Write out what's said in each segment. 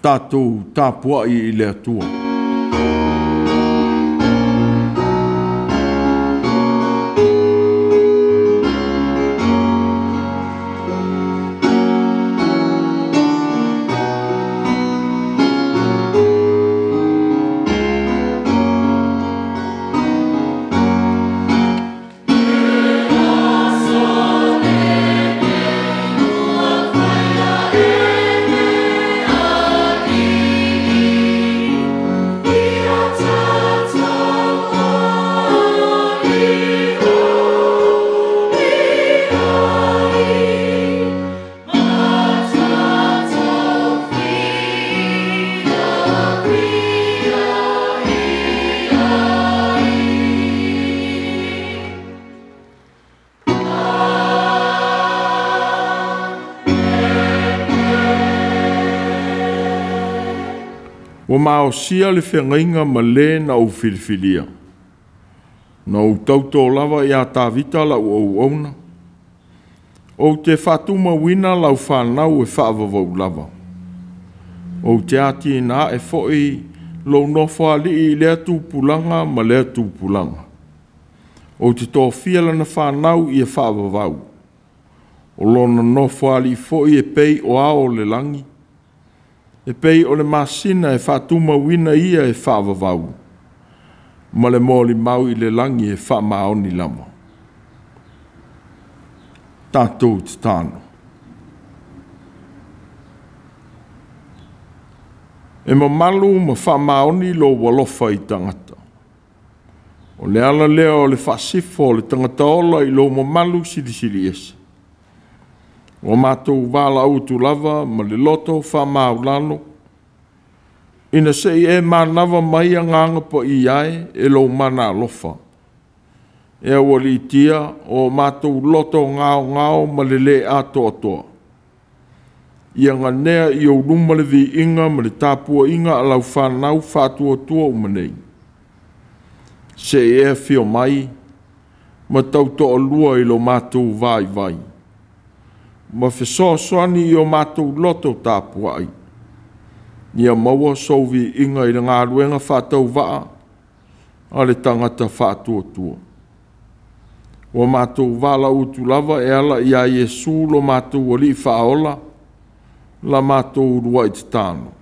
Tatou tapuai i le Atua. Ua maosia le feagaiga ma le na ou filifilia. Na ou tauto lava ia Tavita lau auauna. Ou te faatumauina lau fanau e faavavau lava. Ou te atinae foi lou nofoalii i lea tupulaga ma lea tupulaga. Ou te tofia lana fanau ia faavavau. O lona nofoalii foi e pei o ao o le lagi, e pei o le masina e faatumauina ia e faavavau, ma le molimau i le lagi e faamaoni lava. Tatou tatalo. E mamalu ma faamaoni lou alofa i tagata. O le ala lea o le faasifo o le tagata ola i lou mamalu silisili ese. Ua matou valaau atu lava ma le loto faamaulalo, ina se i e manava mai agaga paia ai e lou mana alofa. E aualiitia o matou loto gaogao ma le lē atoatoa. Ia ganea i ou luma le viiga ma le tapuaiga a lau fanau faatuatua uma nei. Se i e afio mai ma tautoalua i lo matou vaivai, ma fesoasoani i o matou loto tapuai, ia maua sou viiga i le galuega faatauvaa a le tagata faatuatua. Ua matou valaau atu lava e ala ia Iesu lo matou Alii Faaola, la matou uluai tatalo.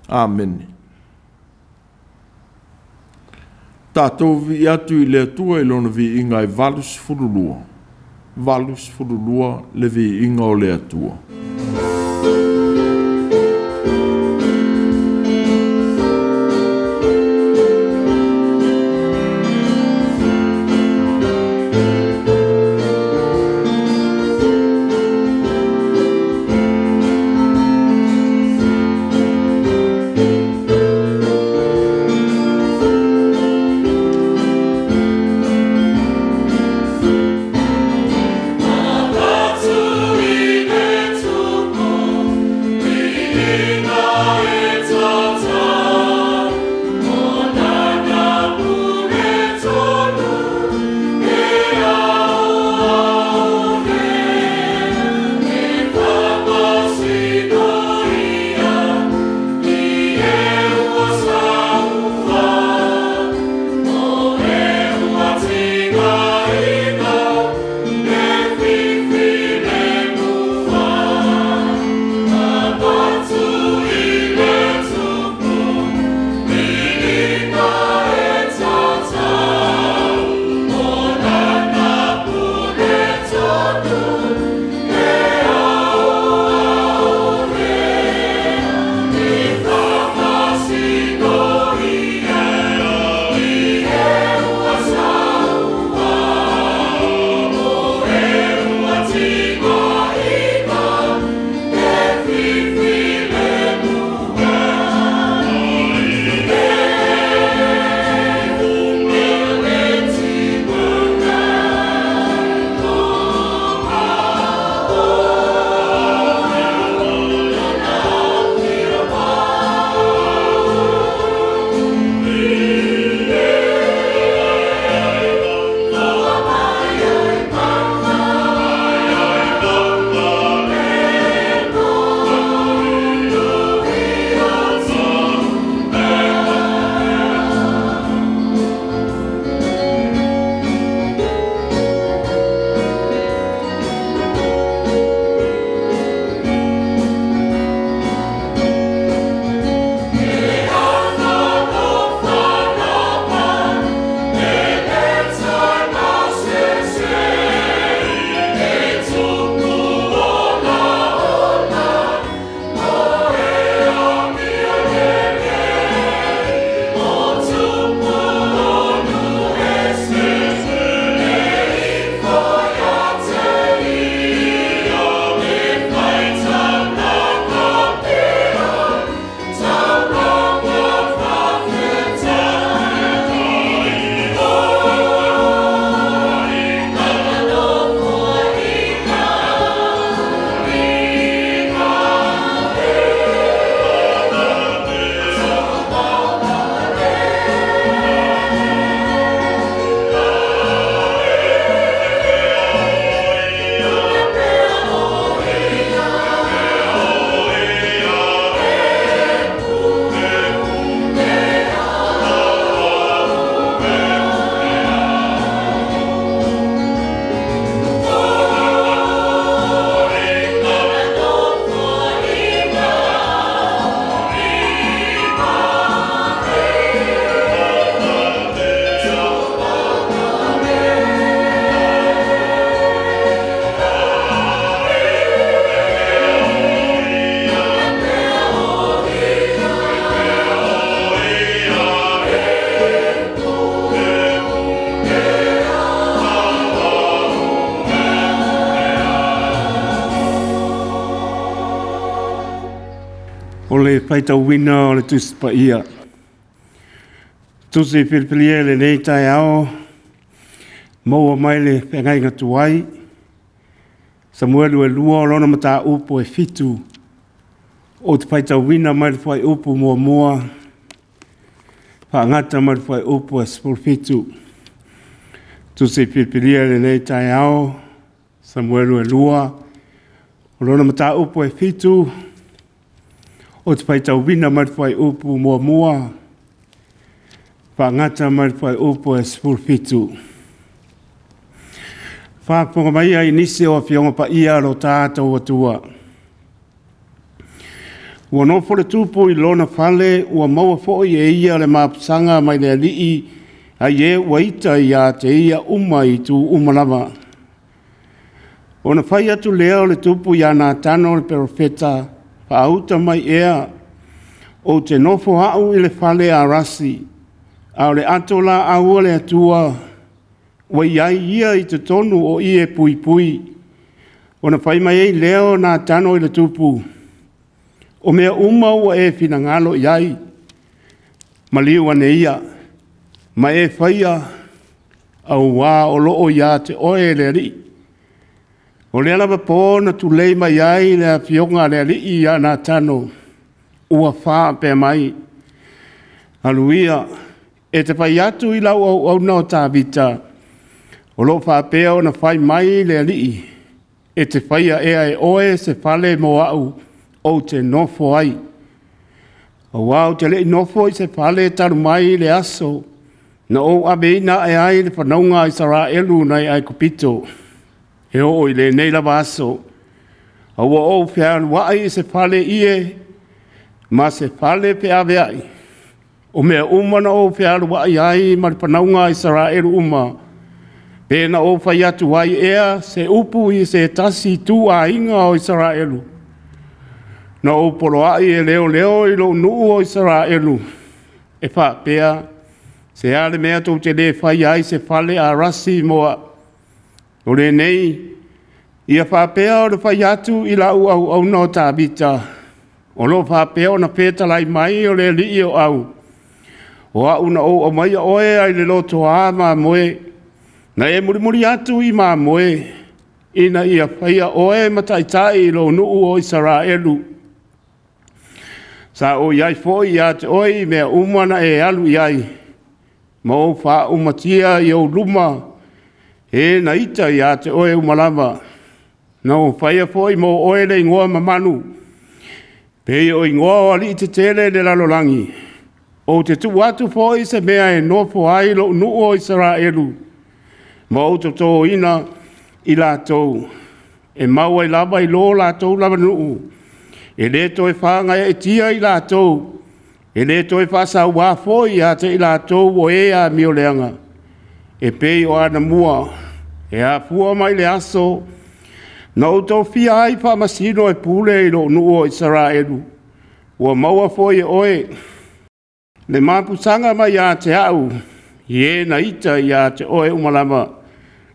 Amene. Tatou vi'i atu i le Atua i lona viiga e 82. 82 le viiga o le Atua. Atu i le O le faitauina o le Tusi Paia. Tusi filifilia i lenei taeao, maua mai le feagaiga tuai, Samuelu e 2 o lona mataupu e 7, ou te faitauina mai le fuaiupu 1, faagata mai le fuaiupu e 17. Tusi filifilia i lenei taeao, Samuelu e 2, o lona mataupu e 7, ou te faitauina mai le fuaiupu 1, faagata mai le fuaiupu e 17. Faafofoga mai ai nisi o afioga paia lo tatou Atua. Ua nofo le tupu i lona fale, ua maua foi e ia le mapusaga mai le alii, ai e ua ita ia te ia uma i itu uma lava. Ona fai atu lea o le tupu ia Natano le perofeta, faauta mai ea, ou te nofo au i le fale a Rasi, a o le ato laau a le Atua, ua iai ia i totonu o ie puipui. Ona fai mai ai lea o Natano i le tupu, o mea uma ua e finagalo i ai, maliu ane ia, ma e faia, auā o loo ia te oe le alii. O lea lava pō na tulei mai ai le afioga a le alii ia Natano, ua faapea mai, alu ia, e te fai atu i lau auauna o Tavita, o loo faapea ona fai mai le alii, e te faia ea e oe se fale mo au, ou te nofo ai. Auā ou te lei nofo i se fale talu mai le aso, na ou aveina ae ai le fanauga a Isaraelu nai Aikupito, e oo i lenei lava aso. A ua ou fealuai i se fale ie, ma se fale feaveai. O mea uma na ou fealuai ai ma le fanauga a Isaraelu uma, pe na ou fai atu ai ea se upu i se tasi ituaiga o Isaraelu, na ou poloai e leoleo i lou nuu o Isaraelu, e faapea, se a le mea tou te le fai ai se fale a Rasi mo au. O lenei, ia faapea ona fai atu i lau auauna o Tavita, o loo faapea ona fetalai mai o le alii o au, o au na ou aumaia oe ai le lotoa mamoe, na e mulimuli atu i mamoe, ina ia faia oe ma taitai i lou nuu o Isaraelu. Sa ou iai foi ia te oe i mea uma na e alu i ai, ma ou faaumatia i ou luma, e na ita ia te oe uma lava. Na ou faia foi mo oe le igoa mamalu, pei o igoa o alii tetele i le lalolagi. Ou te tuu atu foi se mea e nofo ai lou nuu o Isaraelu, ma ou totōina i latou, e mau ai lava i lo latou lava nuu. E le toe whāngai i latou, e le toe whāsauā foi ia te i latou o e a mioleanga. E pei o anamua, e afua mai le aso, na ou tofia ai faamasino e pule i lou nuu o Isaraelu, ua maua foi e oe le mapusaga mai ia te au, i e na ita ia te oe uma lava.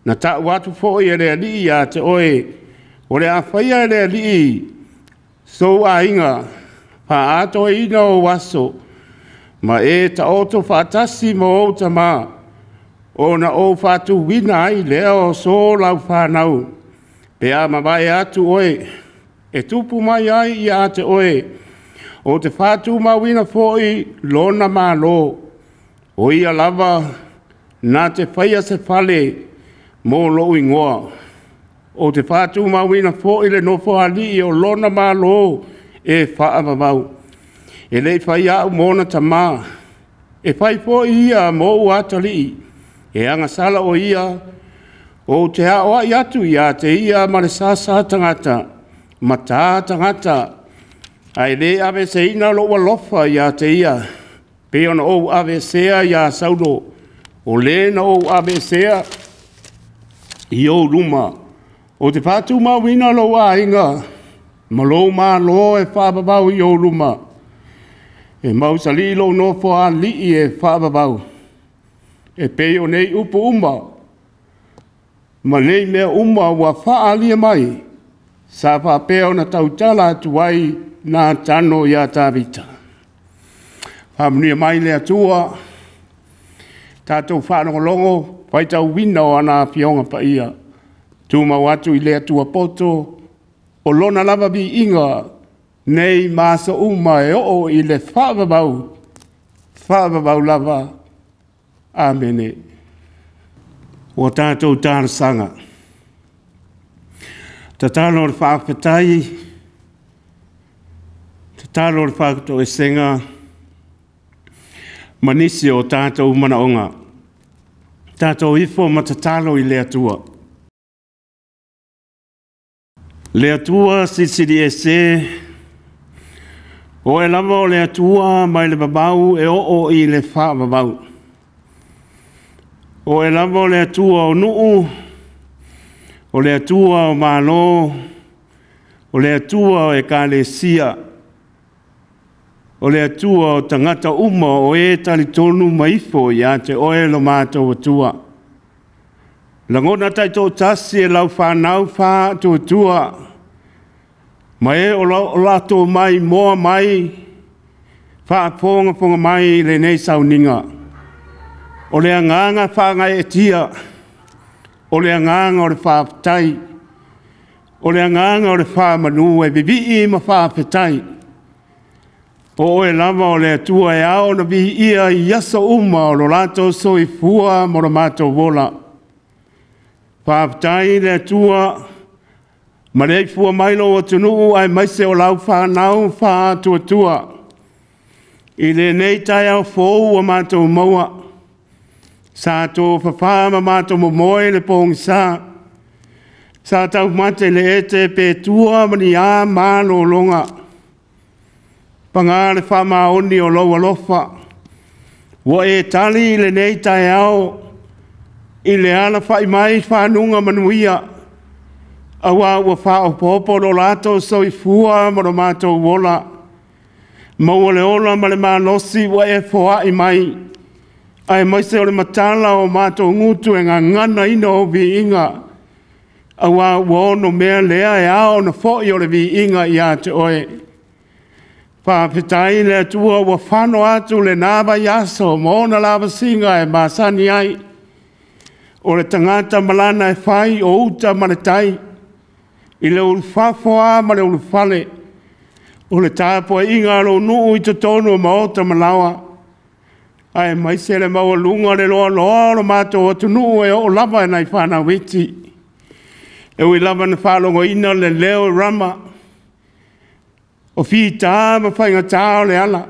Na tau atu foi e le alii ia te oe, o le a faia e le alii sou aiga, faatoeina o aso, ma e taoto faatasi ma ou tamā, ona ou faatuina ai lea o so lau whanau, pe a mavae atu oe, e tupu mai ai ia te oe, o te whātumauina foi lona malo, o ia lava nā te whaia se fale mō lou ingoa. O te whātumauina foi le nofo alii o lona malo e whaavavau. E lei whai au mōna tamā, e whai foi ia mō atalii, e angasala o ia, o te ao ai atu ia te ia ma le sasa tangata, matā tangata, ai le ave se ina lo alofa ia te ia, pe ona ou ave sea ia Saulo, o le na ou ave sea i ou luma, o te whātumauina lou aiga, ma lou malo e whaavavau i ou luma, e mausali lou nofo alii e whaavavau, e pei o nei upu uma, ma nei mea uma ua whaalia mai, sa whapea ona tautala atu ai Natano ia Tavita. Faamanuia mai le Atua, tatou faalogologo, faitauina o ana Afioga Paia, tumau atu i le Atua poto, o Lona lava viiga, nei ma aso uma e oo i le faavavau, faavavau lava. Amene. Ua tatou talosaga. Tatalo o le faafetai, tatalo o le faatoesega, ma nisi o tatou manaoga. Tatou ifo ma tatalo i le Atua. Le Atua Silisili Ese, Oe lava o le Atua mai le vavau e oo i le faavavau. Oe lava o le Atua o nuu, o le Atua o malo, o le Atua o ekalesia, o le Atua o tagata uma o e talitonu ma ifo ia te Oe lo matou Atua. Lagona taitoatasi e lau fanau faatuatua, ma e o latou mai moa mai, faafogafoga mai i lenei sauniga. O le agaga faagaeetia, o le agaga o le faafetai, o le agaga o le faamanu e vivii ma faafetai. O oe lava o le Atua e ao ona viia i aso uma o lo latou soifua ma lo matou ola. Faafetai le Atua, ma le ifua mai lou atunuu aemaise o lau fanau faatuatua. I lenei taeao fou ua matou maua, sa tofafa ma matou momoe le pogisa, sa taumate le ete pe tua ma ni a malologa. Paga le faamaoni o lou alofa, ua e tali i lenei taeao, i le alafai mai fanuga manuia, aua ua faaopoopo lo latou soifua ma lo matou ola. Maua le ola ma le malosi ua e foai mai, aemaise o le matala o matou gutu e gaganaina o viiga, aua ua ono mea lea e ao ona foi o le viiga ia te oe. Faafetai le Atua ua fano atu lena vaiaso ma ona lavasiga e masani ai. O le tagata ma lana e fai o uta ma le tai, i le ulufafo lava ma le ulufale, o le tapuaiga a lou nuu i totonu o maota ma laoa, aemaise le maualuga o le loaloa o lo matou atunuu e oo lava i nai fanau iti. E ui lava ina faalogoina le leo o Rama, o fita ma faigata o le ala,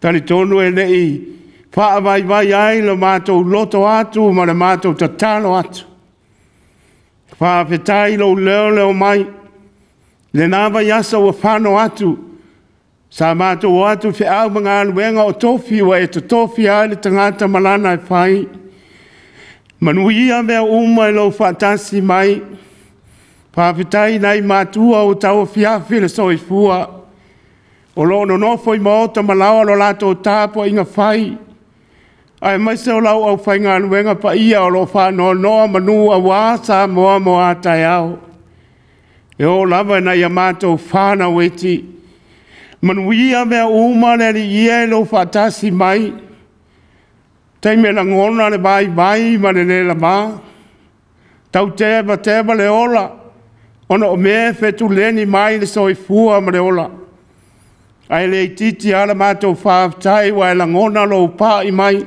talitonu e le i faavaivai ai lo matou loto atu ma le matou tatalo atu. Faafetai lou leo mai, lena vaiaso ua fano atu, sa matou o atu feau ma galuega o tofi ua e tofia ai le tagata ma lana e fai. Manuia mea uma i lou faatasi mai. Faafetai nai matua o tauafiafi le soifua, o lo o nonofo i maota ma laoa lo latou tapuaiga fai, aemaise o lau aufaigaluega paia o lo o faanoanoa manu aua Samoa mo a taeao. E oo lava ina ia matou fanau iti. Manuia mea uma le Alii e i lou faatasi mai. Taimi e lagona le vaivai ma le le lava, tautevateva le ola, ona o mea e fetuleni mai le soifua ma le ola. Ae le itiiti lava la matou faafetai ua e lagona lou pai mai,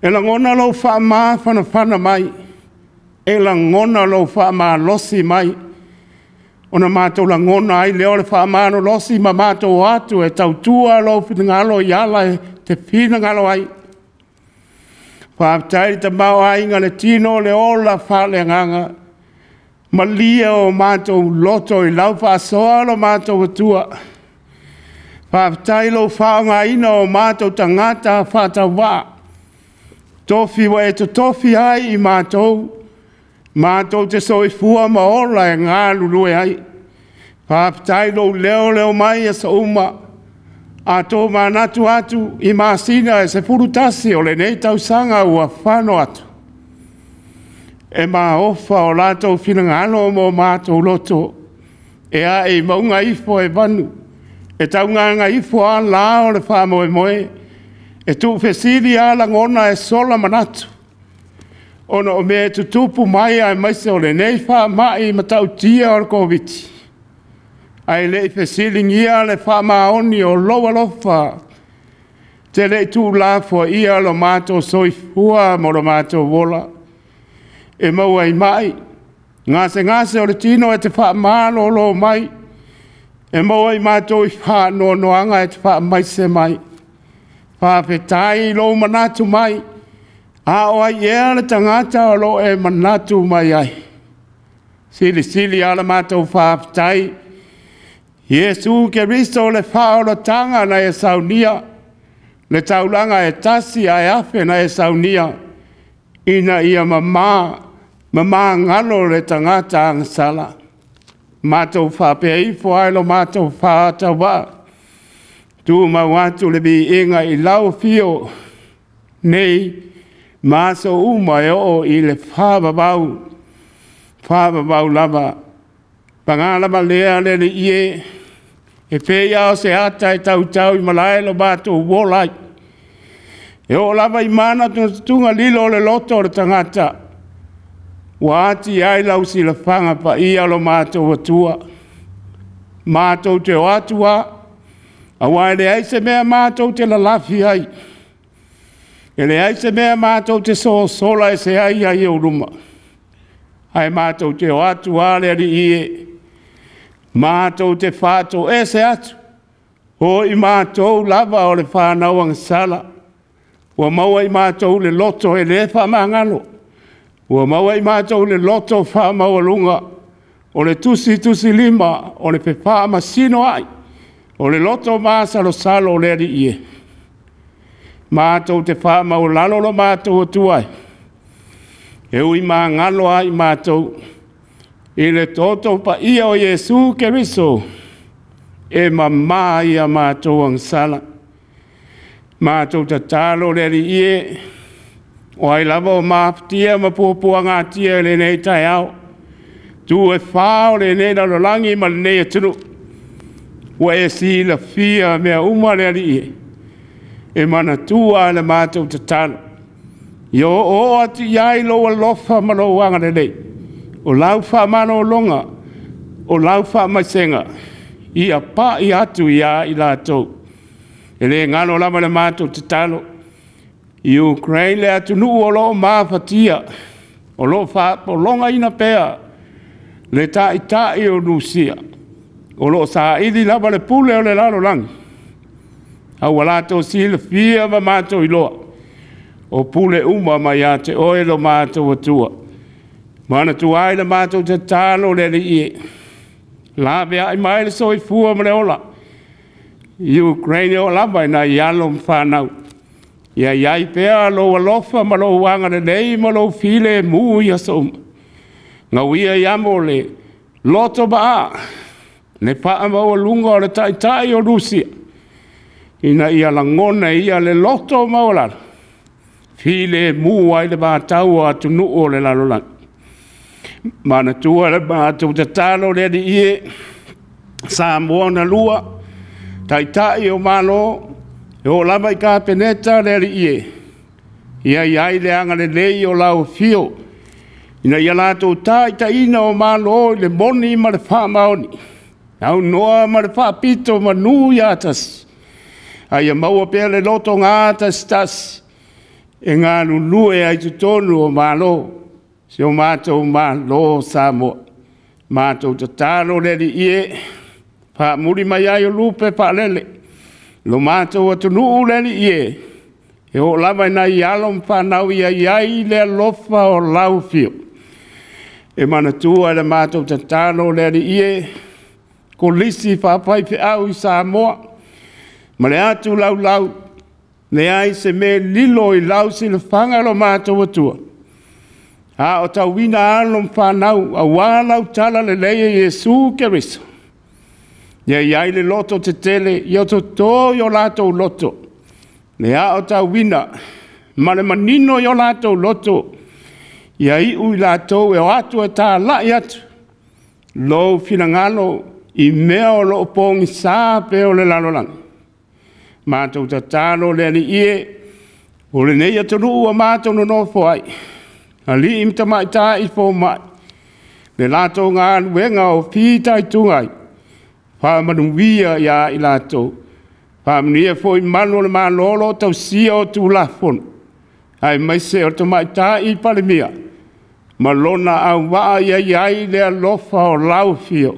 e lagona lou faamafanafana mai, e lagona lou faamalosi mai, ona matou lagona ai lea o le faamalolosi ma matou atu e tautua lou finagalo i ala e te finagalo ai. Faafetai le tamaoaiga le tino le ola faaleagaga, malie o matou loto i lau faasoa lo matou Atua. Faafetai lou faaaogaina o matou tagata faatauvaa, tofi ua e totofi ai i matou, matou te soifua ma ola e galulue ai. Faafetai lou leo mai aso uma, a to manatu atu i masina e 11 o lenei tausaga ua fano atu. E maofa o latou finagalo mo matou loto, E ae i mauga ifo e vanu, e taugaga ifo a la o le faamoemoe, e tuufesili a lagona e sola manatu, ona o mea e tutupu mai aemaise o lenei faamai matautia o le Koviti, ae le i fesiligia le faamaoni o lou alofa, te le i tuulafoaia lo matou soifua ma lo matou ola, e maua ai mai, gasegase o le tino e te faamalolo mai, e maua ai matou i faanoanoaga e te faamaise mai. Faafetai i lou manatu mai, a o ai ea le tagata o lo o e manatu mai ai? Silisili lava la matou faafetai, Iesu Keriso o le faaolataga na e saunia, le taulaga e tasi ae afe na e saunia, ina ia mama ma magalo le tagata agasala. Matou faapea ifo ai lo matou faatauvaa, tumau atu le viiga i lau afio nei ma aso uma e oo i le faavavau, faavavau lava. Paga lava lea le Alii e, e pei lava o se ata e tautau i malae lo matou ola ai. E oo lava i manatunatuga lilo o le loto o le tagata, ua ati ai lau silafaga paia lo matou Atua. Matou te o atu lava, aua e leai se mea matou te lalafi ai, e leai se mea matou te sosola ese ai ai ou luma, ae matou te o atu lava le Alii e, matou te faatoese atu, o i matou lava o le fanau agasala, ua maua i matou le loto e le faamagalo, ua maua i matou le loto faamaualuga, o le tusitusilima, o le fefaamasinoai, o le loto masalosalo o le Alii e. Matou te faamaualalo lo matou Atua e, e ui magalo lava i matou, i le toto paia o Iesu Keriso, e mama ai a matou agasala. Matou tatalo le Alii e, o ai lava o mafatia ma puapuagatia i lenei taeao, itu e fa o lenei lalolagi ma lenei atunuu, ua e silafia mea uma le Alii e, e manatua le matou tatalo. Ia oooo atu i ai lou alofa ma lou agalelei, o lau faamalologa, o lau faamaisega, ia pai atu ia i latou. E le galo lava le matou tatalo, i Ukraine le atunuu o lo o mafatia, o lo o faapologaina pea le taitai o Rusia, o lo o saili lava le pule o le lalolagi, a ua latou silafia ma matou iloa, o pule uma mai ia te oe lo matou Atua. Manatua ai le matou tatalo le Alii e, laveai mai le soifua ma le ola, i Ukraine o lava i nai alo ma fanau. Ia i ai pea lou alofa ma lou agalelei ma lou filemu i aso uma. Gauia i amo le loto maa, le faamaualuga o le taitai o Rusia, ina ia lagona ia le loto maualalo, filemu ai le vatau o atunuu o le lalolagi. Manatua le matou tatalo le Alii e, Samoa na lua, taitai o Malo, e oo lava i Kapeneta le Alii e, ia i ai le agalelei o lau afio, ina ia latou taitaiina o Malo i le moni ma le faamaoni, aunoa ma le faapito manu ia tasi, a ia maua pea le loto gatasitasi e galulue ai totonu o Malo, si o matou Malo o Samoa. Matou tatalo le Alii e, faamuli mai ai o lupe faalele, lo matou atunuu le Alii e, e oo lava i nai alo ma fanau ia i ai le alofa o lau afio. E manatua le matou tatalo le Alii e, kolisi faafaifeau i Samoa, ma le atu laulau, leai se mea lilo i lau silafaga lo matou Atua, a o tauina alo ma fanau, aua lau tala lelei e Iesu Keriso. Ia i ai le loto tetele, ia toto i o latou loto, le ao tauina ma le manino i o latou loto, ia iu i latou e o atu e talai atu lou finagalo i mea o loo pogisa pea o le lalolagi. Matou tatalo le Alii e, o lenei atunuu ua matou nonofo ai, alii ma tamaitai fomai, le latou galuega o fitaituga ai, faamanuia ia i latou. Faamanuia foi malu o le Malo o lo o tausia o Tulafono, aemaise o le Tamaitai Palemia ma lona auvaa ia i ai le alofa o lau Afio.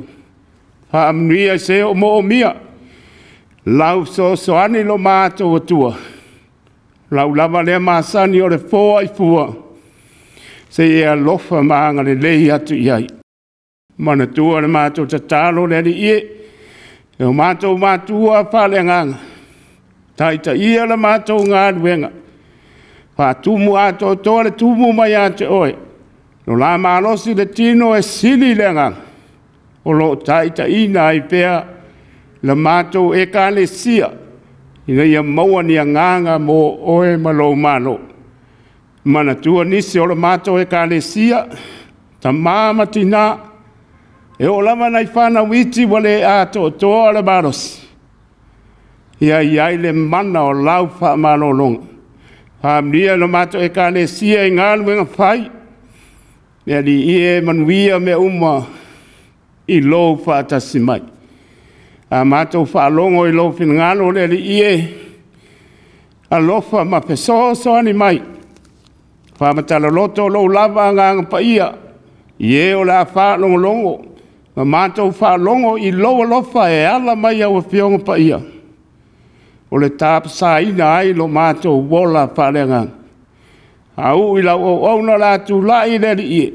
Faamanuia i se o moomia lau fesoasoani lo matou Atua, lau lava lea masani o le foai fua, se i e alofa ma agalelei atu i ai. Manatua le matou tatalo le Alii e, e o matou matua faaleagaga, taitaia le matou galuega, faatumu atoatoa le tumu mai ia te oe, lo la malosi le tino e sili le agaga, o lo o taitaiina ai pea la matou Ekalesia, ina ia maua ni agaga mo oe ma lou Malo. Manatua nisi o le matou Ekalesia, tama ma tina, e oo lava nai fanau iti ua le atoatoa le malosi, ia i ai le mana o lau faamalologa. Faamanuia i le matou Ekalesia i galuega fai, le Alii e manuia mea uma i lou faatasi mai. A matou faalogo i lou finagalo le Alii e, alofa ma fesoasoani mai, faamatala loto lou lava Agaga Paia, i e o le a faalogologo, ma matou faalogo i lou alofa e ala mai au Afioga Paia, o le tapasaina ai lo matou ola faaleagaga. Faauu i lau auauna o le a tulai le Alii e,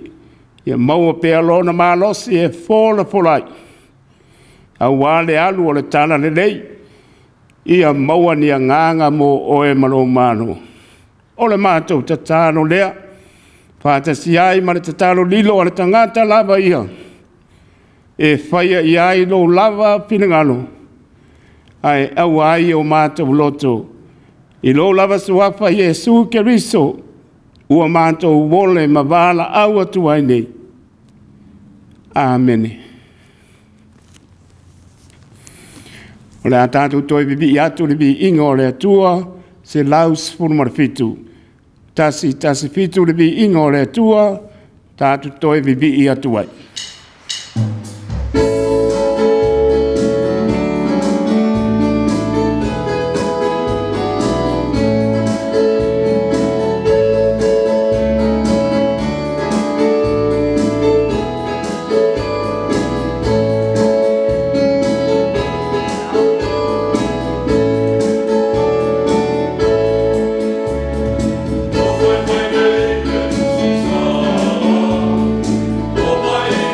ia maua pea lona malosi e folafola ai, aua le alu o le talalelei, ia maua ni agaga mo oe ma lou Malo. O le matou tatalo lea, faatasi ai ma le tatalo lilo a le tagata lava ia, e faia i ai lou lava finagalo, ae aua ai o matou loto, i lou lava suafa Iesu Keriso, ua matou ole ma valaau atu ai nei. Amene. O le a tatou toe vivii atu le viiga o le Atua, 117. 117 le viiga o le Atua, tatou toe vivii atu ai. Oh, my, my baby, she's gone. Oh, my.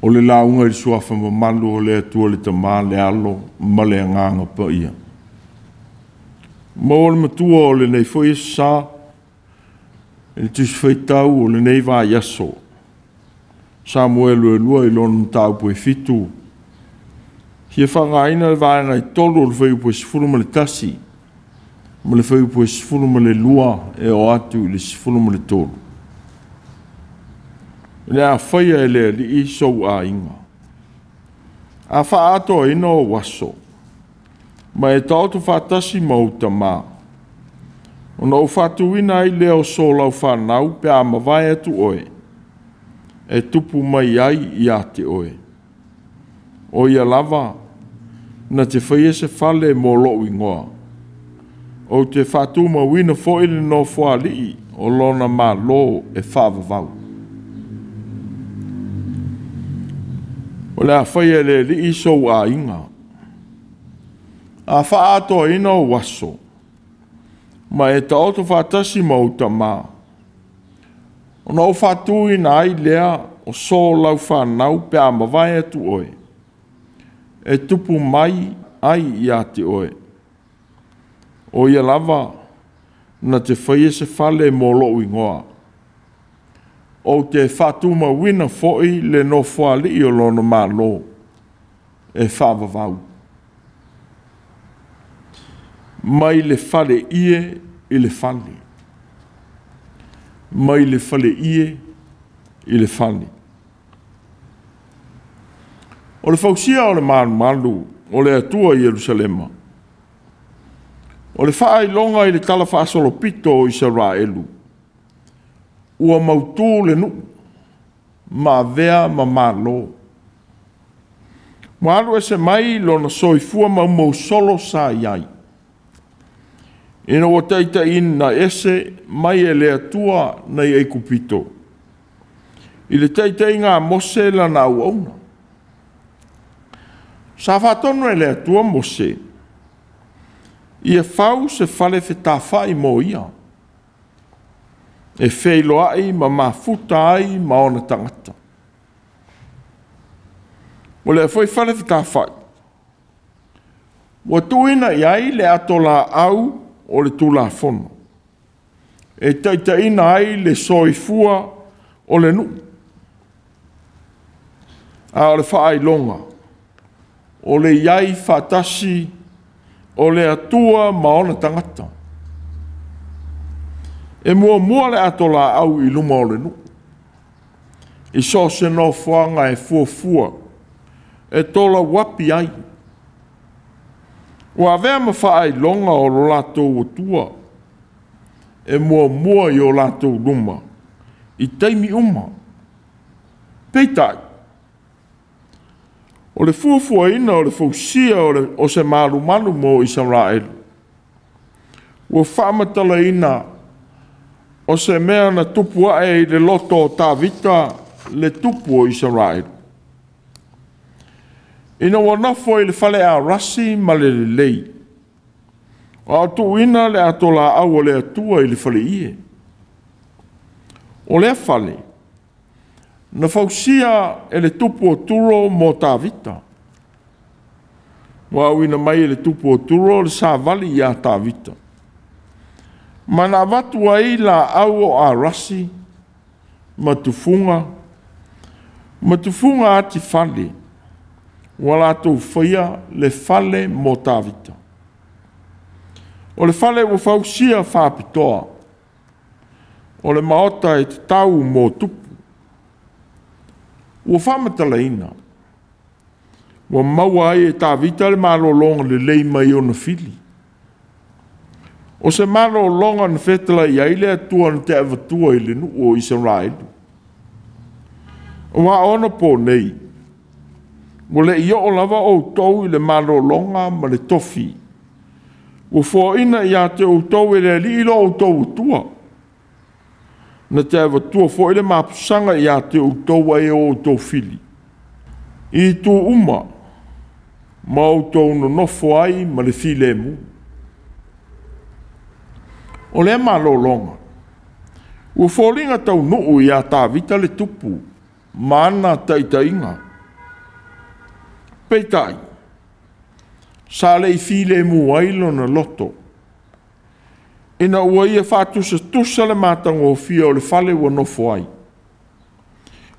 O le lauga i le suafa mamalu o le Atua le Tama, le Alo ma le Agaga Paia. Maua le matua o lenei foi aso sa, i le Tusi Faitau o lenei vaiaso, Samuelu 2 i lona mataupu e 7, fia faaaogaina le vaega e 3 o le fuaiupu e 11 ma le fuaiupu e 12 e oo atu i le 13. O le a faia e le Alii sou aiga, a faaatoaina ou aso, ma e taoto faatasi ma ou tama, ona ou faatuina ai lea o so laufanau pe a mavae atu oe, e tupu mai ai ia te oe. O ia lava na te faia se fale mo lou igoa, ou te faatumauina foi le nofoalii o lona malo e faavavau. O le a faia e le Alii sou aiga, a faaatoaina ou aso, ma e taoto faatasi ma ou tama, ona ou faatuina ai lea o so laufanau pe a mavae atu oe, e tupu mai ai ia te oe. O ia lava na te faia se fale mo lou igoa, ou te faatumauina foi le nofoalii o lona malo e faavavau. Mai le fale ie i le fale, mai le fale ie i le fale. O le fausia o le malumalu o le Atua i Ierusalema, o le faailoga i le talafaasolopito o Isaraelu, ua mautu le nuu ma avea ma malo. Ua alu ese mai lona soifua maumau solo sa i ai, ina ua taitaiina ese mai e le Atua nai Aikupito, i le taitaiga a Mose lana auauna. Sa faatonu e le Atua Mose, ia fau se fale fetafai mo ia, e feiloai ma mafuta ai ma ona tagata. O lea foi fale fetafai, ua tuuina i ai le ato laau o le Tulafono, e taitaiina ai le soifua o le nuu. A o le faailoga, o le i ai faatasi o le Atua ma ona tagata. E muamua le ato laau i luma o le nuu, i so o se nofoaga e fuafua, e tolauapi ai. Ua avea ma faailoga o lo latou Atua, e muamua i o latou luma, i taimi uma. Peitai, o le fuafuaina o le fausia o se malumalu mo Isaraelu, ua faamatalaina o se mea na tupu ae i le loto o Tavita le tupu o Isaraelu. Ina ua nofo i le fale Arasi ma le lelei, a o tuuina le ato laau o le Atua i le faleie. O lea fale, na fausia e le tupu o Turo mo Tavita. Ua auina mai e le tupu o Turo le savali ia Tavita, ma na avatu ai laau o Arasi ma tufuga atifale, ua latou faia le fale mo Tavita. O le fale ua fausia faapitoa, o le maota e tatau mo tupu. Ua faamatalaina, ua maua ai e Tavita le malologa lelei mai ona fili. O se malologa na fetalai ai le Atua na te avatua i le nuu o Isaraelu. Ua ona po nei, ua le i oo lava outou i le malologa ma le tofi. Ua foaina ia te outou e le Alii lo outou Atua. Na te avatua foi le mapusaga ia te outou ai o outou fili, i itu uma, ma outou nonofo ai ma le filemu. O lea malologa, ua foliga taunuu ia Tavita le tupu ma ana taitaiga. Peitai, sa le i filemu ai lona loto, ina ua ia faatusatusa le matagofie o le fale ua nofo ai,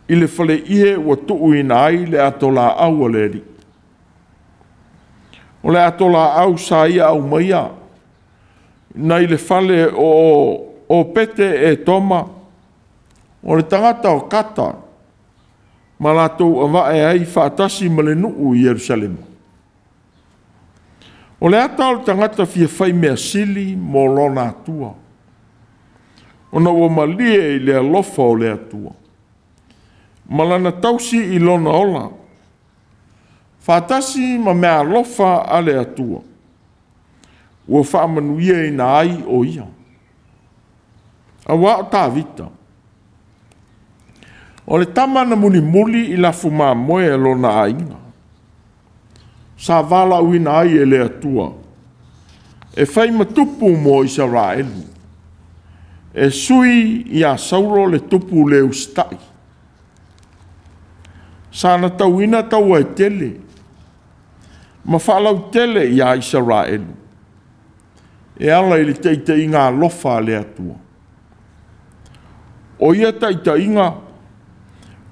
i le faleie ua tuuina ai le atolaau a le Alii. O le atolaau sa ia aumaia nai le fale o Opete-Etoma, o le tagata o Kata, ma latou avae ai faatasi ma le nuu i Ierusalema. O le ata o le tagata fia fai mea sili mo lona Atua, ona ua malie i le alofa o le Atua, ma lana tausi i lona ola, faatasi ma meaalofa a le Atua, ua faamanuiaina ai o ia. Aua o Tavita, o le tama na mulimuli i lafumamoe a lona aiga, sa valaauina ai e le Atua, e fai ma tupu mo Isaraelu, e sui ia Saulo le tupu le usitai. Sa na tauina taua e tele, ma faalautele ia Isaraelu, e ala i le taitaiga alofa a le Atua. O ia taitaiga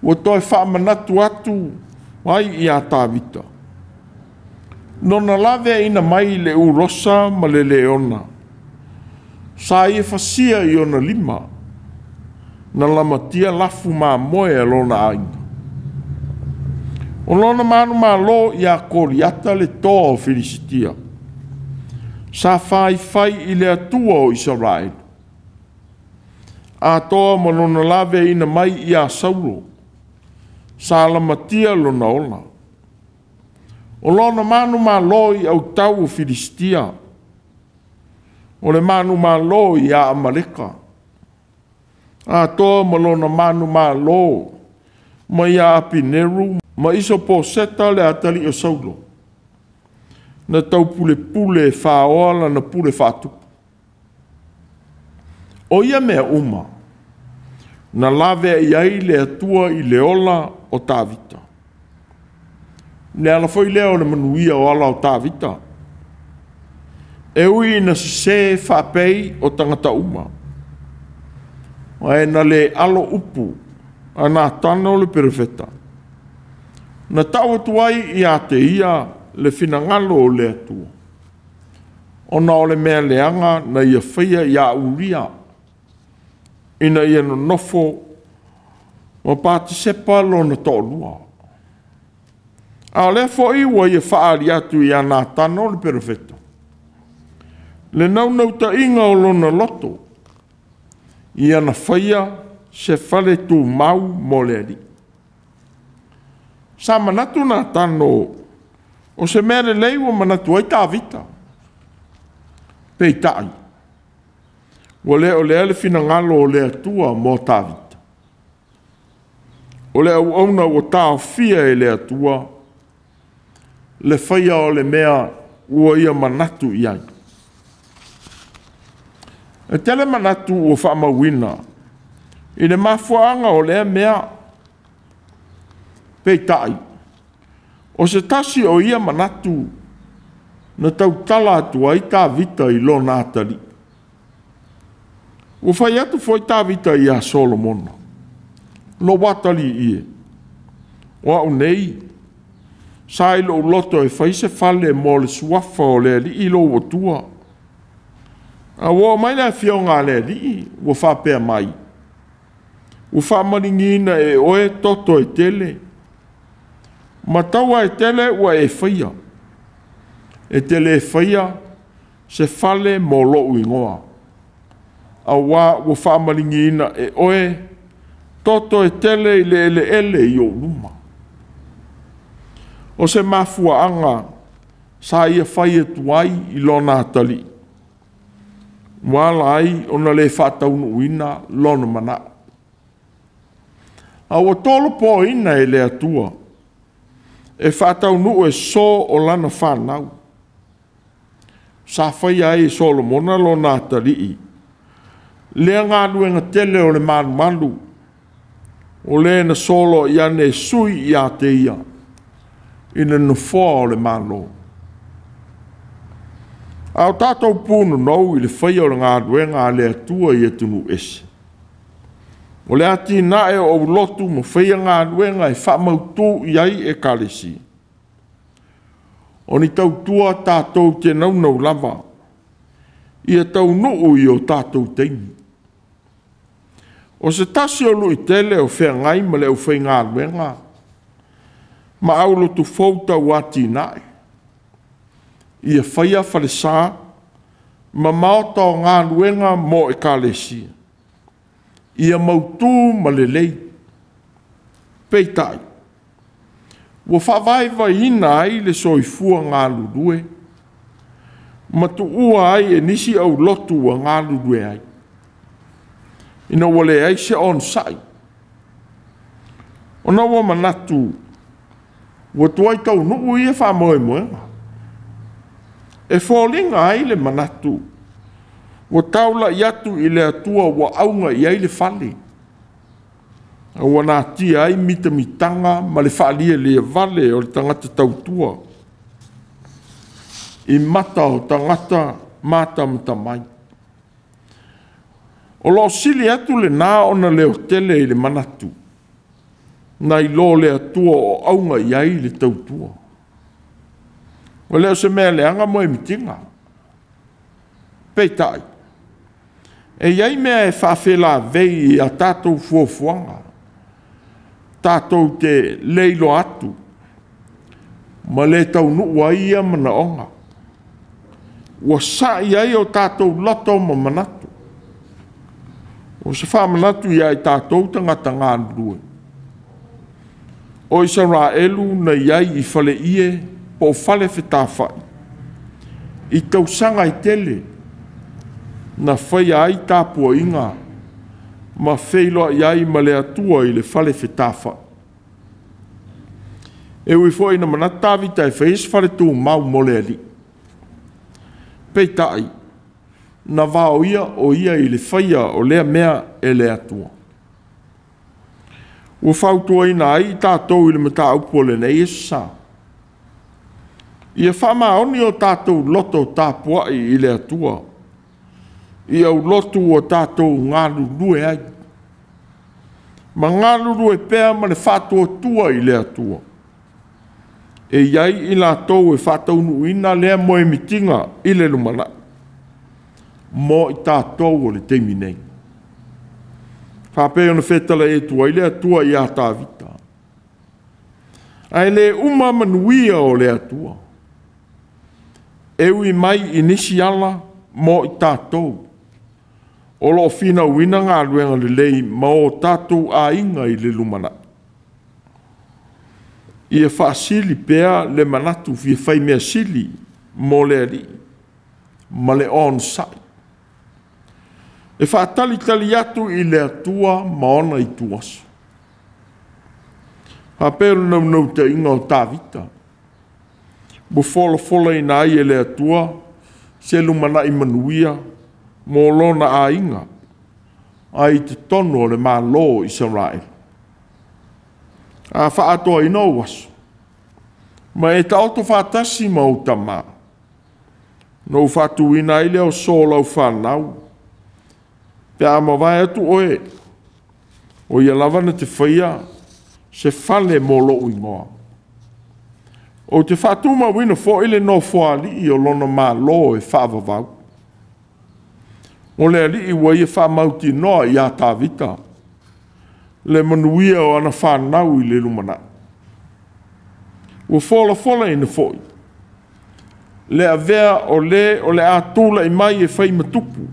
ua toe faamanatu atu ai ia Tavita, lona laveaiina mai le ulosa ma le leona, sa ia fasia i ona lima, na lamatia lafu mamoe a lona aiga. O lona manumalo ia Koliata le toa o Filisitia, sa faifai i le Atua o Isaraelu, atoa ma lona laveaiina mai ia Saulo, sa lamatia lona ola. O lona manumalo i autau o Filisitia, o le manumalo ia Amaleka, atoa ma lona manumalo mai ia Apineru ma Isoposeta le atalii o Saulo, na taupulepule e faoa lana pule faatupu. O ia mea uma, na laveai ai le Atua i le ola o Tavita. Le ala foi lea o le manuia o ala o Tavita, e ui ina sese faapei o tagata uma, ae na le alo upu a Natano le perofeta, na tau atu ai ia te ia le finagalo o le Atua, ona o le mea leaga na ia faia ia Uria, ina ia nonofo ma Patisepa lona toalua. A o lea foi ua ia faaali atu ia Natano le perofeta, le naunautaiga o lona loto, ia na faia se fale tumau mo le Alii. Sa manatu Natano o se mea lelei ua manatu ai Tavita. Peitai, ua le o lea le finagalo o le Atua mo Tavita. O le auauna ua taofia e le Atua le faia o le mea ua ia manatu i ai. E tele manatu ua faamauina i le mafuaaga o lea mea. Peitai, o se tasi o ia manatu na tautala atu ai Tavita i lona atalii. Ua fai atu foi Tavita ia Solomona, lou atalii e, o au nei, sa i lou loto e fai se fale mo le suafa o le Alii lou Atua. A ua oo mai le afioga a le Alii ua faapea mai, ua faamaligiina e oe toto e tele, ma taua e tele ua e faia, e te le faia se fale mo lou igoa, auā ua faamaligiina e oe toto e tele i le eleele i ou luma. O se mafuaaga sa ia fai atu ai i lona atalii, ua ala ai ona le faataunuuina lona manao. A ua tolopoina e le Atua e faataunuu e so o lana fanau. Sa faia ai e Solomona lona atalii lea galuega tele o le malumalu, o le na solo i ane e sui ia te ia, i le nofoa o le Malo. A o tatou punonou i le faia o le galuega a le Atua i atunuu ese, o le atinae o aulotu ma faia galuega e faamautu i ai ekalesia. O ni tautua tatou te naunau lava ia taunuu i o tatou taimi. O se tasi o luitele o feagai ma le aufaigaluega ma aulotu fou tauatiae, ia faia falesa ma maota o galuega mo ekalesia, ia mautu ma lelei. Peitai, ua faavaivaiina ai le soifua galulue ma tuua ai e nisi aulotu ua galulue ai, ina ua leai se onosai, ona ua manatu ua tuai taunuu ia faamoemoega. E foliga ai le manatu ua taulai atu i le Atua ua auga i ai le fale, a ua natia ai mitamitaga ma le faalielie vale o le tagata tautua i mata o tagata matamatamai. O lo o sili atu lena ona leotele i le manatu, nai lo le Atua o auga i ai le tautua. Ua le o se mea leaga moemitiga. Peitai, e i ai mea e faafelavei i a tatou fuafuaga, tatou te le iloa atu, ma le taunuu ai ia manaoga. Ua sai ai o tatou loto ma manatu. O se faamanatu ia i tatou tagata galulue. O Isaraelu na i ai i faleie po o fale fetafai, i tausaga e tele, na faia ai tapuaiga ma feiloai ai ma le Atua i le fale fetafai. E ui foi ina manatu Tavita e fai se fale tumau mo le Alii. Peitai, na vaoia o ia i le faia o lea mea e le Atua. Ua fautuaina ai i tatou i le mataupu o lenei aso sa. Ia faamaoni o tatou loto tapuai i le Atua, i aulotu ua tatou galulue ai, ma galulue pea ma le faatuatua i le Atua. E i ai i latou e faataunuuina lea moemitiga i le lumanai, mo i tatou o le taimi nei. Faapea ona fetalai atu ai le Atua ia Tavita. Ae le uma manuia o le Atua, e ui mai i nisi ala mo i tatou, o lo o finauina galuega lelei ma o tatou aiga i le lumanai. Ia faasili pea le manatu fia fai mea sili mo le Alii ma le onosai. E faatalitali atu i le Atua ma ona ituaso. Faapea le naunautaiga o Tavita, ua folafolaina ai e le Atua se lumanai manuia mo lona aiga, ai i totonu o le Malo o Isaraelu. A faatoaina ou aso, ma e taoto faatasi ma ou tamā, na ou faatuina ai lea o so o lau fanau, pe a mavae atu oe, o ia lava na te faia se fale mo lou igoa. Ou te faatumauina foi le nofoaali'i o lona Malo e faavavau. O le Alii ua ia faamautinoa ia Tavita le manuia o ana fanau i le lumanai. Ua folafolaina foi le avea o le o le a tulai mai e fai matupu,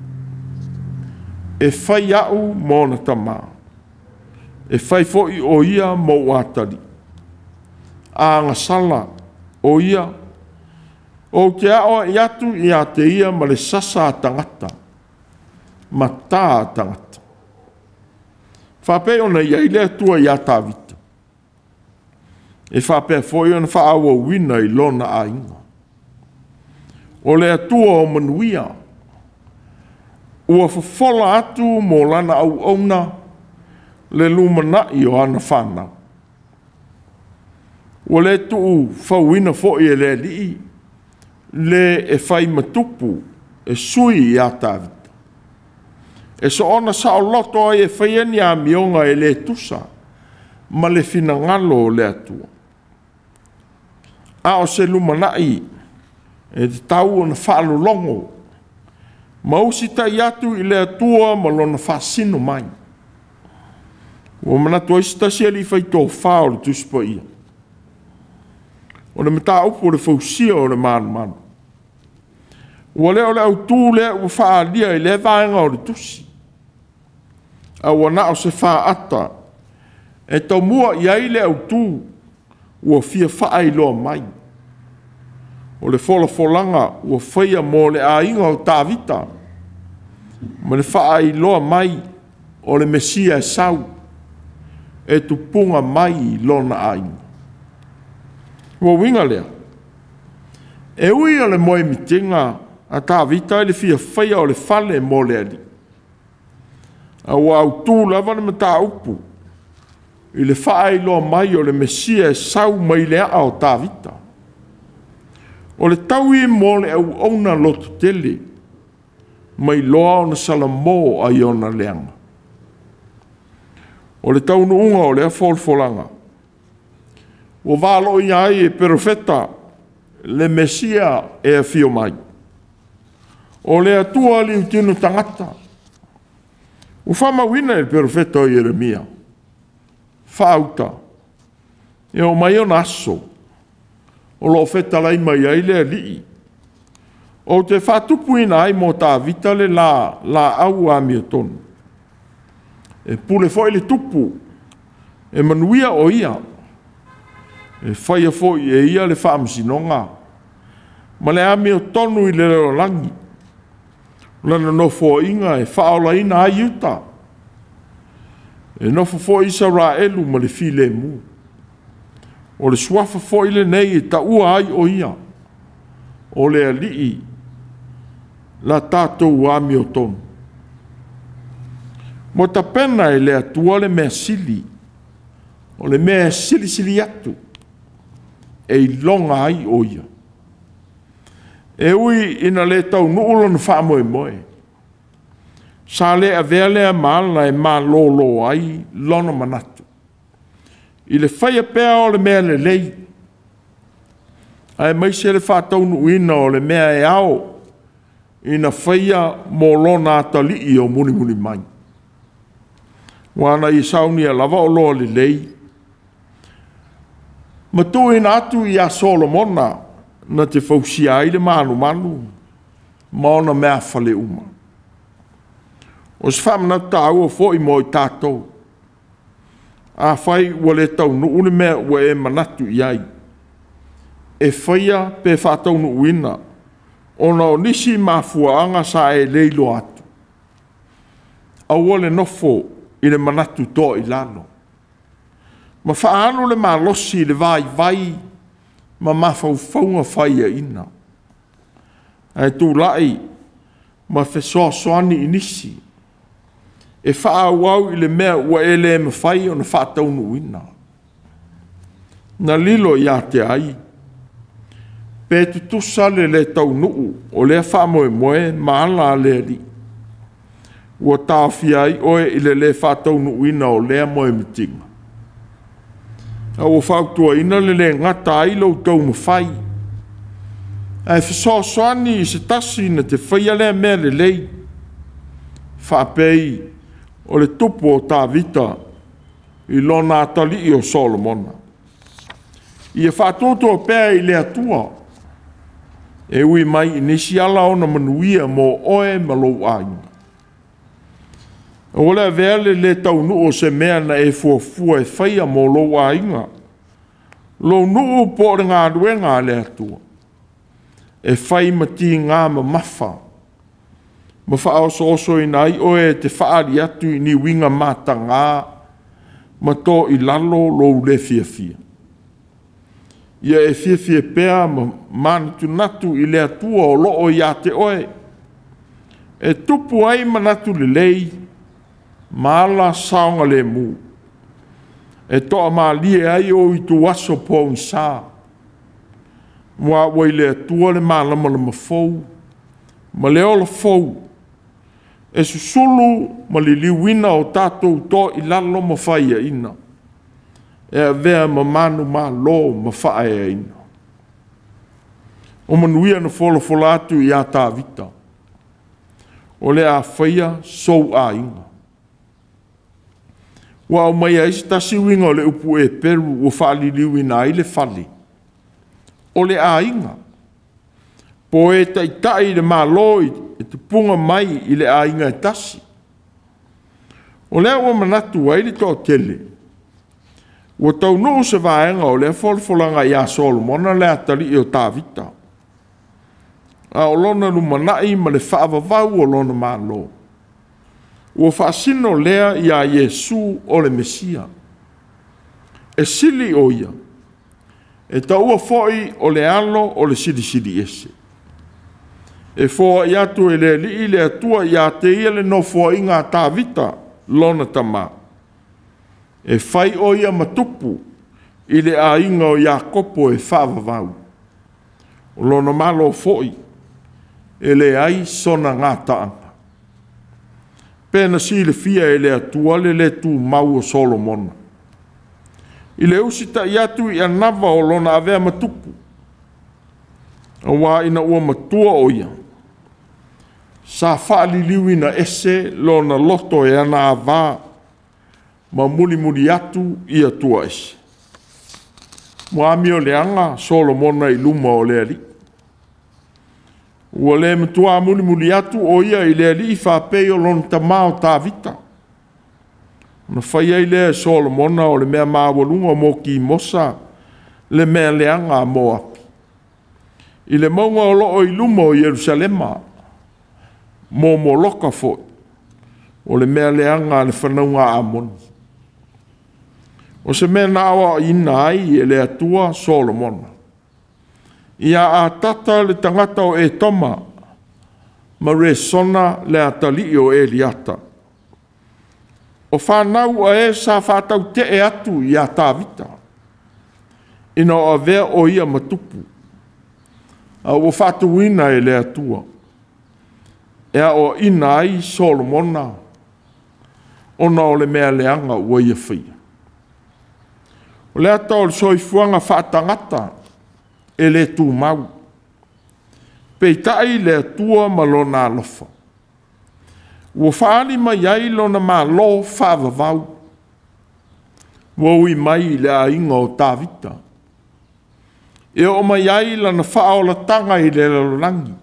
e fai au ma ona tamā, e fai foi o ia ma ou atalii. A agasala o ia, ou te aoai atu ia te ia ma le sasa a tagata, ma tā a tagata. Faapea ona i ai le Atua ia Tavita, e faapea foi ona faaauauina i lona aiga. O le Atua o manuia, ua fofola atu mo lana auauna le lumanai o ana fanau. Ua le tuufauina foi e le Alii le e fai ma tupu e sui ia Tavita. E soona saoloto ai e faia ni amioga e le tusa ma le finagalo o le Atua. A o se lumanai e tatau ona faalologo ma usitai atu i le Atua ma lona faasino mai. Ua manatu ai se tasi alii faitofa o le Tusi Paia, o le mataupu o le fausia o le malumalu. Ua le o le autu lea ua faaalia i lea vaega o le tusi, a ua na o se faata e tomua i ai le autu ua fia faailoa mai. O le folafolaga ua faia mo le aiga o Tavita, ma le faailoa mai o le Mesia e sau, e tupuga mai lona aiga. Ua uiga lea, e ui o le moemitiga a Tavita i le fia faia o le fale mo le Alii, a ua autu lava le mataupu i le faailoa mai o le Mesia e sau mai le aa o Tavita. O le taui mo le auauna lototele, mai loa ona salamo ai ona leaga. O le taunuuga o lea folafolaga, ua valoia ai e perofeta le Mesia e afio mai. O le Atua liutino tagata, ua faamauina e le perofeta o Ieremia, faauta, e oo mai ona aso, o lo o fetalai mai ai le Alii, ou te faatupuina ai mo Tavita le laau amiotonu. E pule foi le tupu, e manuia o ia, e faia foi e ia le faamasinoga ma le amiotonu i le lalolagi, lana nofoaiga e faaolaina ai Iuta, e nofo foi Isaraelu ma le filemu. O le suafa foi lenei e taua ai o ia, o le Alii la tatou amiotonu. Ua tapena e le Atua le mea sili, o le mea e silisili atu, e iloga ai o ia. E ui ina le taunuu lona faamoemoe, sa le avea lea ma ala e malolo ai lona manatu, i le faia pea o le mea lelei, aemaise le faataunuuina o le mea e ao ina faia mo lona atalii o mulimuli mai. Ua na ia saunia lava o loa lelei, ma tuuina atu ia Solomona na te fausia ai le malumalu ma ona meafale uma. O se faamanatu taua foi mo i tatou, afai ua le taunuu le mea ua e manatu i ai, e faia pe faataunuuina, ona o nisi mafuaaga sa e le iloa atu. Aua le nofo i le manatu toa i lalo, ma faaalu le malosi i le vaivai ma mafaufauga faiaina, ae tulai ma fesoasoani i nisi e faaauau i le mea ua e le mafai ona faataunuuina. Na lilo ia te ai, pe tutusa le le taunuu o lea faamoemoe ma ala a le Alii, ua taofia ai oe i le le faataunuuina o lea moemitiga. A ua fautuaina le le gata ai lou taumafai, ae fesoasoani i se tasi na te faia lea mea lelei, faapei o le tupu o Tavita i lona atalii o Solomona. Ia faatuatua pea i le Atua, e ui mai i nisi ala ona manuia mo oe ma lou aiga. Aua le avea le le taunuu o se mea na e fuafua e faia mo lou aiga, lou nuu po o le galuega a le Atua, e fai ma tiga mamafa, ma faaosoosoina ai oe e te faaali atu i ni uiga mataga ma to i lalo lou le fiafia. Ia e fiafia pea ma manatunatu i le Atua o loo ia te oe, e tupu ai manatu lelei ma ala saogalemu. E toamalie ai ou ituaso pogisa, aua ua i le Atua le malamalama fou ma le ola fou, e susulu ma liliuina o tatou toa i lalo ma faiaina, e avea ma manumalo ma faaeaina. O manuia na folafola atu ia Tavita, o le a faia sou aiga. Ua aumaia ai se tasi uiga o le upu Eperu ua faaliliuina ai le fale, o le aiga, po o e taitai i le Malo e tupuga mai i le aiga e tasi. O lea ua manatu ai le toatele, ua taunuu se vaega o lea folafolaga ia Solomona le atalii o Tavita, a o lona lumanai ma le faavavau o lona Malo, ua faasino lea ia Iesu o le Mesia. E sili o ia, e taua foi o le alo o le Silisili Ese. E foai atu e le Alii le Atua ia te ia le nofoaiga a Tavita lona tama, e fai o ia ma tupu i le aiga o Iakopo e faavavau. O lona malo foi e leai sona gataaga. Pe na silafia e le Atua le le tumau o Solomona i le usitai atu i anava o lona avea ma tupu, aua ina ua matua o ia, sa faaliliuina ese lona loto e ana ava ma mulimuli atu i Atua ese. Ua amioleaga Solomona i luma o le Alii. Ua le matua mulimuli atu o ia i le Alii faapei o lona tama o Tavita. Ona fai ai lea e Solomona o le mea maualuga mo Kimosa le mea leaga a Moapi, i le mauga o loo i luma o Ierusalema, mo Moloka foi, o le mea leaga a le fanauga a Amoni. O se mea na aoaoina ai e le Atua Solomona, ia Atata le tagata o Etoma, ma Resona le atalii o Eliata. O fanau a e sa faatautee atu ia Tavita, ina o avea o ia ma tupu, a ua faatuina e le Atua, e aoaina ai Solomona ona o le mea leaga ua ia faia. O le ata o le soifuaga faatagata e le tumau, peitai le Atua ma lona alofa, ua faaali mai ai lona malo faavavau, ua ui mai i le aiga o Tavita, e oo mai ai lana faaolataga i le lalolagi,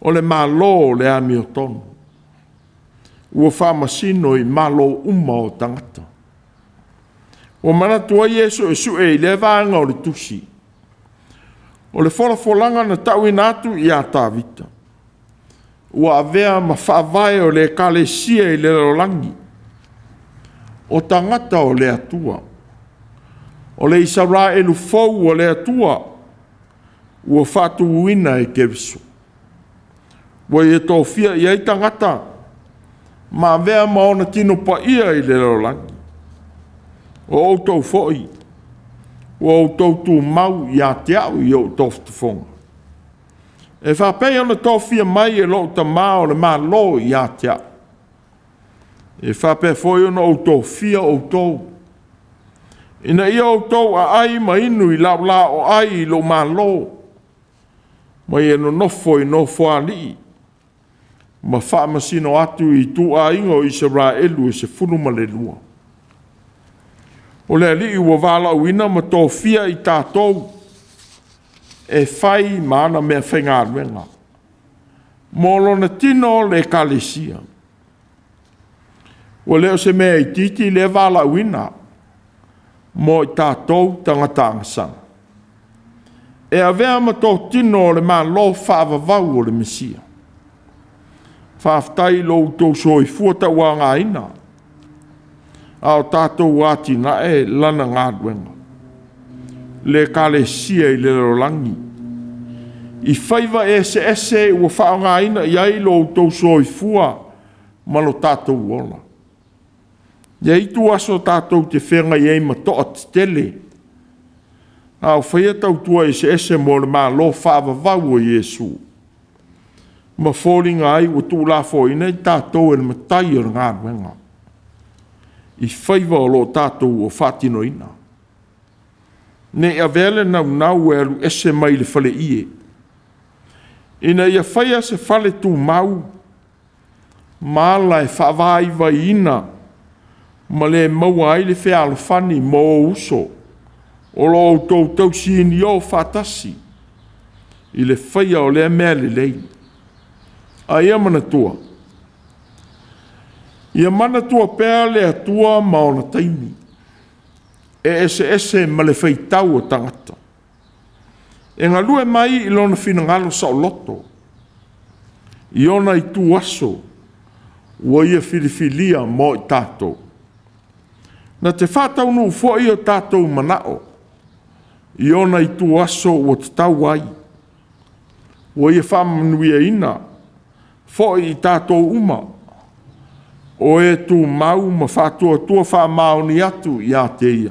o le malo o le amiotonu, ua faamasino i malo uma o tagata. Ua manatu ai e suesue i lea vaega o le tusi, o le folafolaga na tauina atu ia Tavita, ua avea ma faavae o le ekalesia i le lalolagi, o tagata o le Atua, o le Isaraelu fou o le Atua, ua faatuina e Keriso. Ua ia tofia i ai tagata ma avea ma ona tino paia i le lalolagi. O outou foi, ua outou tumau ia te au i ou tofotofoga. E faapei ona tofia mai e lou tama o le Malo ia te au. E faapea foi ona ou tofia outou, ina ia outou aai ma inu i laolao ai i lou malo, ma ia nonofo i nofoalii, ma faamasino atu i ituaiga o Isaraelu e 12. O le Alii ua valaauina ma tofia i tatou e fai ma ana mea faigaluega, mo lona tino le ekalesia. Ua le o se mea itiiti lea valaauina mo i tatou tagata agasala, e avea ma totino o le malo faavavau o le Mesia. Faafetai i lo outou soifua tauagaina, a o tatou atinae lana galuega, le ekalesia i le lalolagi, i faiva eseese ua faaaogaina i ai lo outou soifua ma lo tatou ola. Ia itu aso tatou te feagai ai ma toa tetele, a o faia tautua eseese mo le Malo faavavau o Iesu, ma foliga ai ua tuulafoaiina i tatou e le matai o le galuega i faiva o lo o tatou o faatinoina. Ne i avea le naunau e alu ese mai le faleie, ina ia faia se fale tumau ma ala e faavaivaiina ma le maua ai le fealofani mo ou uso o lo o outou tausinio faatasi i le faia o lea mea lelei. A ia manatua, ia manatua pea le Atua ma ona taimi, e eseese ma le faitau o tagata. E galue mai i lona finagalo saoloto, i ona itu aso ua ia filifilia mo i tatou. Na te faataunuu foi o tatou manao i ona itu aso ua tatau ai, ua ia faamanuiaina foi i tatou uma, o e tumau ma faatuatua faamaoni atu ia te Ia,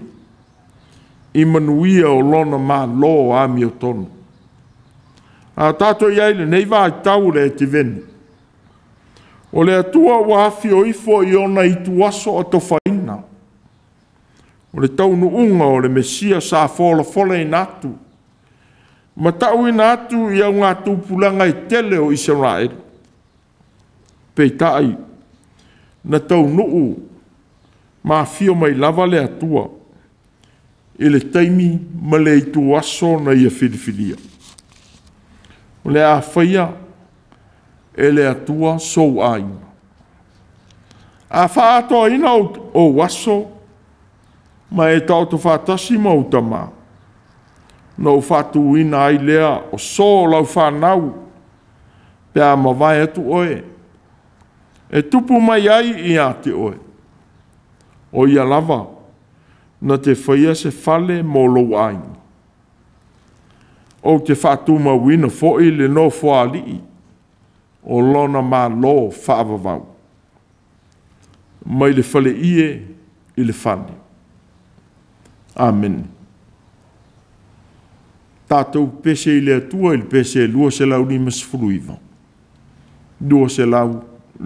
i manuia o lona Malo amiotonu. A tatou i ai i lenei vaitau o le Ativeni, o le Atua ua afio ifo i ona ituaso atofaina, o le taunuuga o le Mesia sa folafolaina atu ma tauina atu i augatupulaga e tele o Isaraelu. Peitai, na taunuu ma afio mai lava le Atua i le taimi ma le ituaso na ia filifilia. O le a faia e le Atua sou aiga. A faaatoaina ou aso ma e taoto faatasi ma ou tama, na ou faatuina ai lea o so o lau fanau pe a mavae atu oe, e tupu mai ai ia te oe. O ia lava na te faia se fale mo lou aiga. Ou te faatumauina foi le nofoalii o lona Malo faavavau, mai le faleie i le fale. Amene. Tatou pese i le Atua i le pese 259. 259. O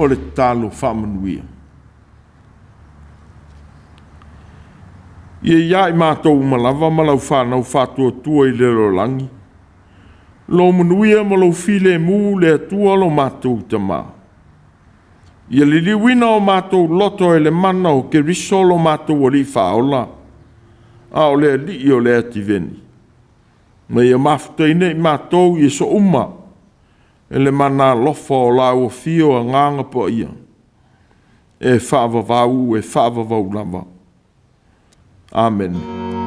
O le tatalo faamanuia. Ia ia i matou uma lava ma lau fanau faatuatua i le lalolagi, lou manuia ma lou filemu le Atua lo matou Tama. Ia liliuina o matou loto e le mana o Keriso lo matou Alii Faaola, a o le Alii o le ativeni. Ma ia mafuta nei matou i aso uma e le mana alofa o lau afio Agaga Paia, e faavavau, e faavavau lava. Amene.